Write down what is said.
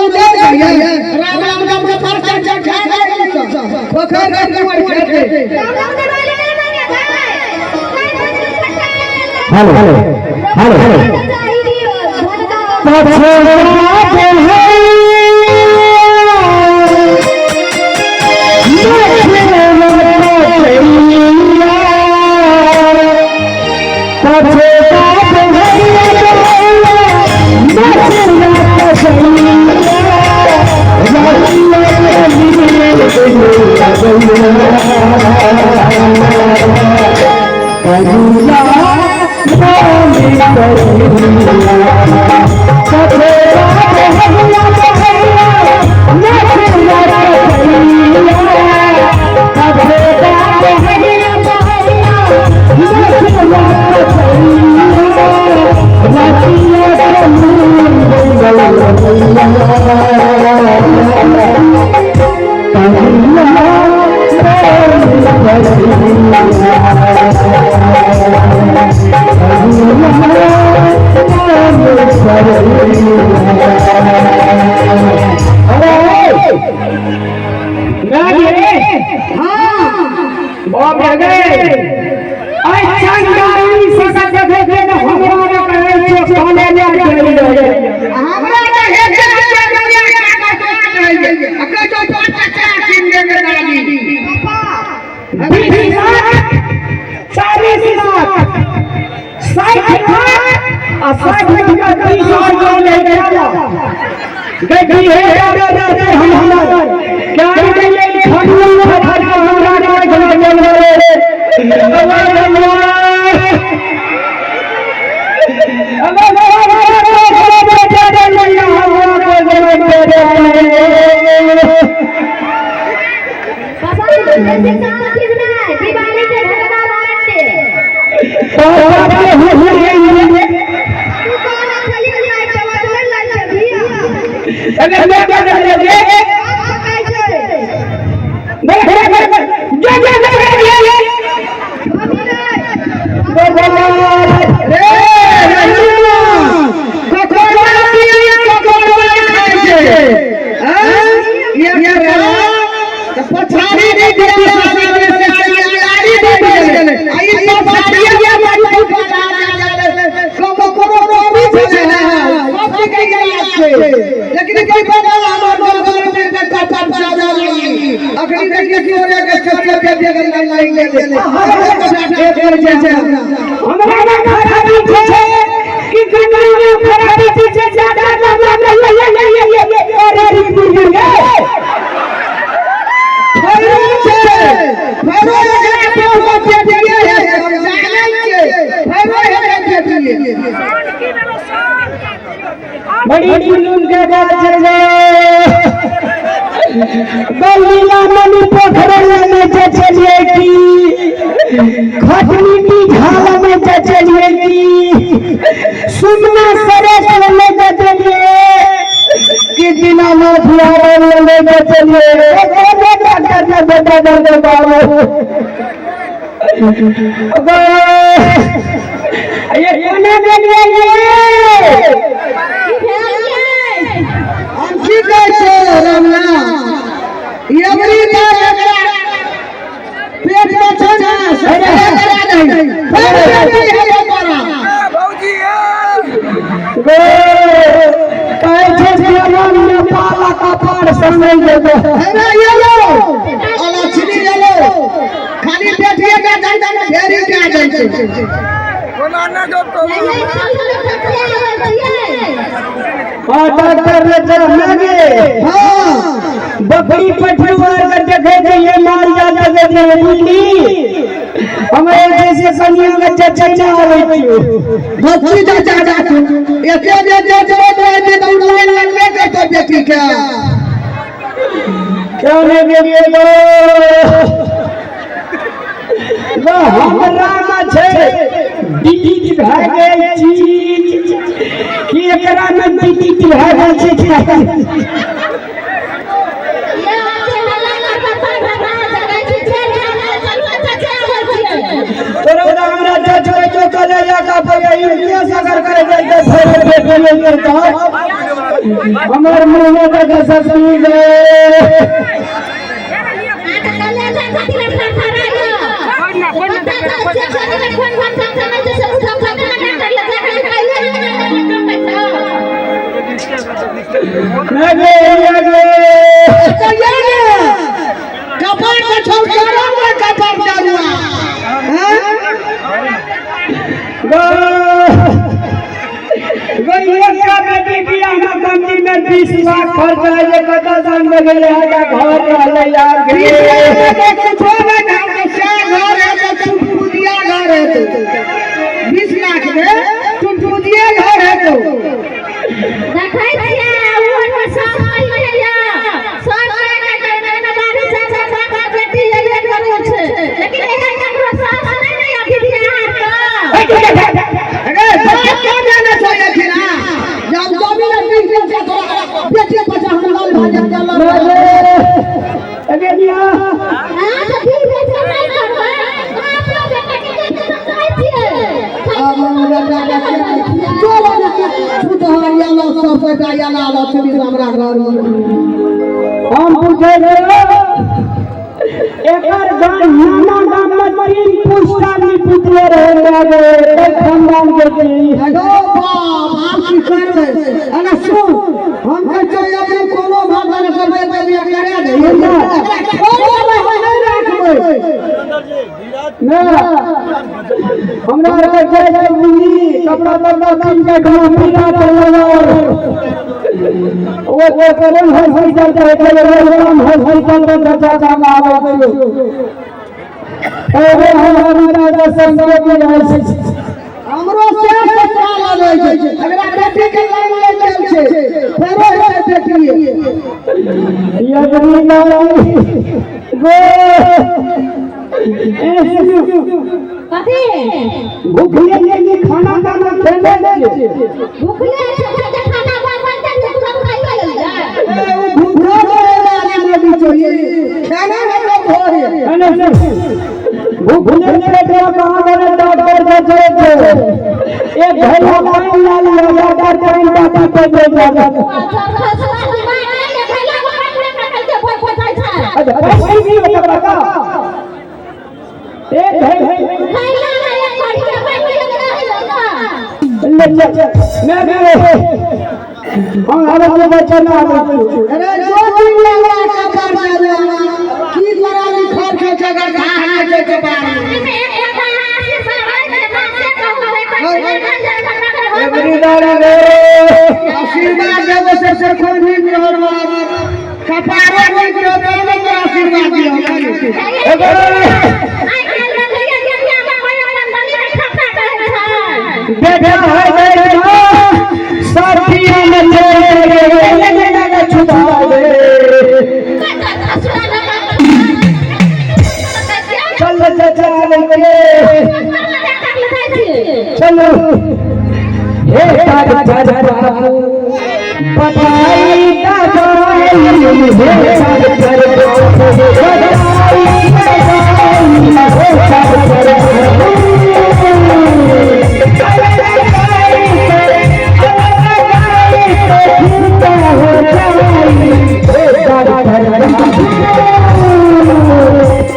उधर जाइए राम राम राम के पर चल खा गए पोखर के कुआं खेते। हेलो हेलो हेलो बड़ी जुलूम के बात चले बलिया मनी पोखरे में चलिए की खटनी की झाल में चलिए की सुमना सरेस में चलिए कि बिना माफिया में चलिए डॉक्टर ने बेटा दर्द बाबू ये कोना गेलिए हम की कहै छै रामला यमरी पर एकरा पेट में छै ने से करा नहीं फेर बेटी है तोरा। गो कहै छै जीवन में पाला कपार समय देबो। अरे ये लो अलक्षणी ये लो खाली बेटिए के दंड में ढेरी के दै छै। हाँ डॉक्टर ले चल मांगे। हाँ बकरी पठुआ के देखे छै ये माल जाल देखे छै बुझली हमें जैसे कनिया के चचा आबै छियो बच्ची चाचा चाचू एके जे जे जरूरत रहै छै तऽ उ लाइन लगबे करतौ बेटी के। क्यों नहीं गेलिए लो गो हमरा में छै डिलीट भए गेल चीज कि एकरा में डिलीट भए गेल छै। तोरा हमरा चचा तो कले जा का पे इनके सगर करे जाय के फेर बेटी ले करता। हमरा हमर मुँह में तऽ घसकि गए। नहीं गे, ये गे। तो ये ने कपार के छौकारो में कपार दारुआ हैं। गो गो, एक बेटी बियाह में कमती में 20 लाख खर्च है जे कतऽ दान में गेलै है घर रहलै यार। 20 लाख में तो कुछो नहीं घर के से घर है तो टुटपुजिया घर है, तो 20 लाख में टुटपुजिया घर है तो। देखै छियै, उमर में सब होइए, सब बेटी एबे करै छै, लेकिन एहन ककरो सास नहि ने अभी बिहार के। अरे बाप क्यों जाना चाहिए थी ना, जब जमीन 20 दिन से तोरा बेटी बच्चा हम लाल भाजन चल। अरे दिया। हाँ, तऽ फिर बेटा नहि करबै, अपनो बेटा के कहै छियै। चलो ना, छूटहर याला सब बेटा याला लक्ष्मी हमरा घर में। हम पूछे छियै, एकर गाम नाना गाम में तीन पुश्ता पुतले रहे गे, तै खानदान के छी। हेलो बाप, आब की करबै? अरे सुन, हम कहै छियै अभी कोनो भाषा ने करबै तऽ बियाह करा दे, एकरा छोड़ देबै, हम नहि राखबै। ना, हमरा आरके छै जे बुझी कपड़ा तपड़ा कीन के घुमा फिरा चलल, ओ करण हॉस्पिटल के welcome hospital में खर्चा काम आबै छै। एगो हमरा बेटा के संग के जाइ छै। हमरो से ससुरा लगै छै, एकरा बेटी के लाइन ले चल छै, फेरो हेतै बेटी। ये गरीब गो। कथी? भूखले के खाना दाना खेले छै। भूखले छै तऽ खाना बनतै तऽ तुरंत खाइए लेल जाय। ए, ओ भूखा मरे वाली मोदी चाहिए, खाना है तो भोरे। भूखले के कहाँ बने डॉक्टर के छै, एक घड़ा पानी ला लिया, डॉक्टर पानी बाटी पे दे जा। खसला दिमाग नहि ये, घैला में पकड़ के भोज भोजाइ छै। अच्छा, पैसे भी होता बता एक घड़ी। घैला में एक घड़ी के पानी लग रहल छै। ले चल, मैं भी हम आबै के बच्चा ना आबै छी। अरे जो दिन लगा कपार दारुआ की करा ली, खर्च छै गड्ढा है छै कपार में। आशीर्वाद देबो से से कोई नीक रहल, कपारो नीक रहतै ने तो आशीर्वाद दियौ। बेटा है बेटा साथिया में चले गए छुपा दे। चल चाचा के चलो। हे चाचा बाबू बताई दवाई, हे चाचा बाबू बताई दवाई, हे चाचा।